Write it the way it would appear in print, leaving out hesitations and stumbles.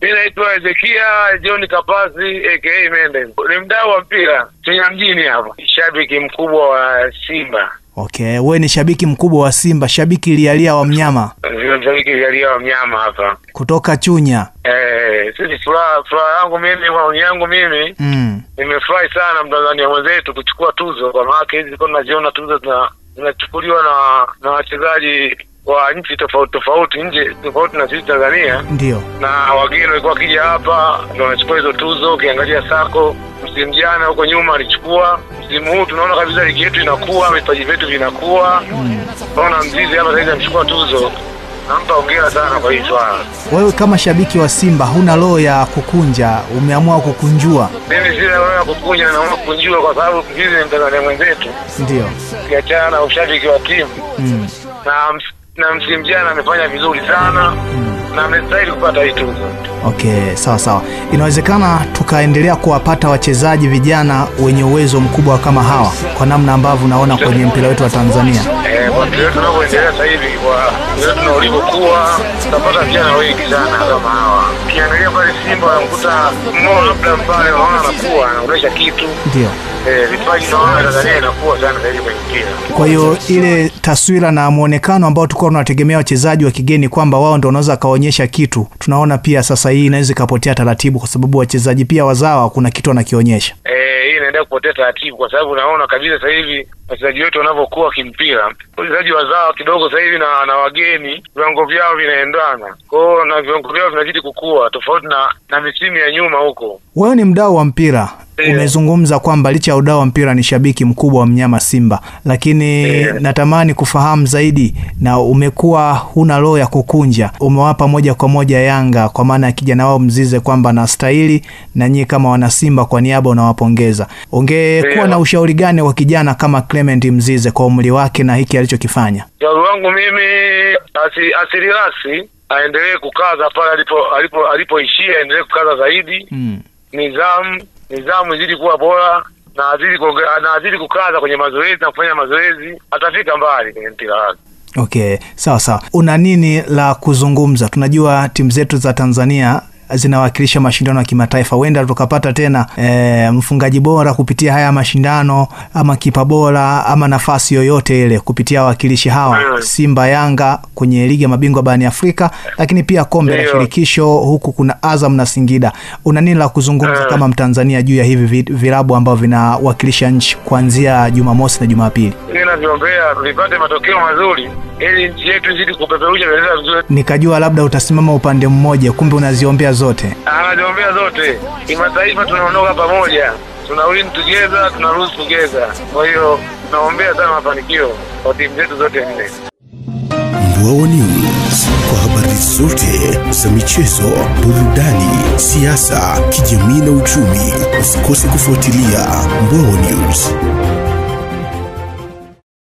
Mimi naitwa Ezekia John Kapazi aka Mende. Ni mdau wa mpira Chunya mjini hapa. Shabiki mkubwa wa Simba. Okay, wewe ni shabiki mkubwa wa Simba, shabiki lialia wa mnyama. Shabiki lialia wa mnyama hapa. Kutoka Chunya. Sisi furaha yangu mimi, maoni yangu mimi. Nimefurahi sana Mtanzania mwenzetu kuchukua tuzo, kwa maana hizi zilikuwa tunaziona tuzo zinachukuliwa na wachezaji wa nchi tofauti tofauti nje tofauti na sisi Tanzania. Ndio. Na wageni walikuwa wakija hapa ndio wanachukua hizo tuzo. Ukiangalia Sako msimu jana huko nyuma alichukua, msimu huu tunaona kabisa ligi yetu inakuwa, vipaji vyetu vinakuwa. Tunaona Mzize hapa sasa amechukua tuzo. Nampa hongera sana kwa hii swala. Wewe kama shabiki wa Simba huna roho ya kukunja, umeamua kukunjua? Mimi sina roho ya kukunja, naamua kukunjua kwa sababu Mzize ni Mtanzania mwenzetu. Ndio. Ukiachana na ushabiki wa timu. Na msimu jana amefanya vizuri sana. Na amestahili kupata hii tuzo. Okay, sawa sawa. Inawezekana tukaendelea kuwapata wachezaji vijana wenye uwezo mkubwa kama hawa kwa namna ambavyo naona kwenye mpira wetu wa Tanzania. Kwa mpira wetu tunaoendelea sasa hivi, kwa mpira tunaolivyokuwa, tutapata vijana wengi sana kama hawa. Ukiangalia pale Simba unamkuta mmoja labda pale unaona anakuwa anaonyesha kitu. Ndio. Vipaji naona Tanzania inakuwa sana sasa hivi kwenye mpira. Kwa hiyo ile taswira na muonekano ambao tulikuwa tunategemea wachezaji wa kigeni kwamba wao ndio wanaweza kaonyesha kitu, tunaona pia sasa hii inaweza ikapotea taratibu, kwa sababu wachezaji pia wazawa kuna kitu wanakionyesha. Hii inaendelea kupotea taratibu kwa sababu naona kabisa sasa hivi wachezaji wetu wanavyokuwa kimpira, wachezaji wazawa kidogo sasa hivi na wageni viwango vyao vinaendana. Kwa hiyo na viwango vyao vinazidi kukua tofauti na misimu ya nyuma huko. Wewe ni mdau wa mpira. Umezungumza kwamba licha ya udau wa mpira ni shabiki mkubwa wa mnyama Simba, lakini natamani kufahamu zaidi, na umekuwa huna roho ya kukunja, umewapa moja kwa moja Yanga kwa maana ya kijana wao Mzize kwamba anastahili, na nyinyi kama wana Simba kwa niaba unawapongeza. Ungekuwa na ushauri gani wa kijana kama Clement Mzize kwa umri wake na hiki alichokifanya? Ushauri wangu mimi, asirasi aendelee kukaza pale alipoishia, aendelee kukaza zaidi. Nidhamu izidi kuwa bora na azidi kukaza kwenye mazoezi na kufanya mazoezi, atafika mbali kwenye mpira wake. Okay, sawa sawa. Una nini la kuzungumza? Tunajua timu zetu za Tanzania zinawakilisha mashindano ya kimataifa. Huenda tukapata tena mfungaji bora kupitia haya mashindano, ama kipa bora, ama nafasi yoyote ile kupitia wawakilishi hawa Simba, Yanga kwenye ligi ya mabingwa barani Afrika, lakini pia kombe la shirikisho, huku kuna Azam na Singida. Una nini la kuzungumza kama Mtanzania juu ya hivi vilabu ambavyo vinawakilisha nchi kuanzia Jumamosi na Jumapili? Ninavyombea vipate matokeo mazuri ili nchi yetu izidi kupeperusha bendera vizuri. Nikajua labda utasimama upande mmoja, kumbe unaziombea zote. Anaziombea zote. Kimataifa tunaondoka pamoja. Tuna win together, tuna lose together. Kwa hiyo naombea sana mafanikio kwa timu zetu zote nne. Mbwawa News, kwa habari zote za michezo, burudani, siasa, kijamii na uchumi. Usikose kufuatilia Mbwawa News.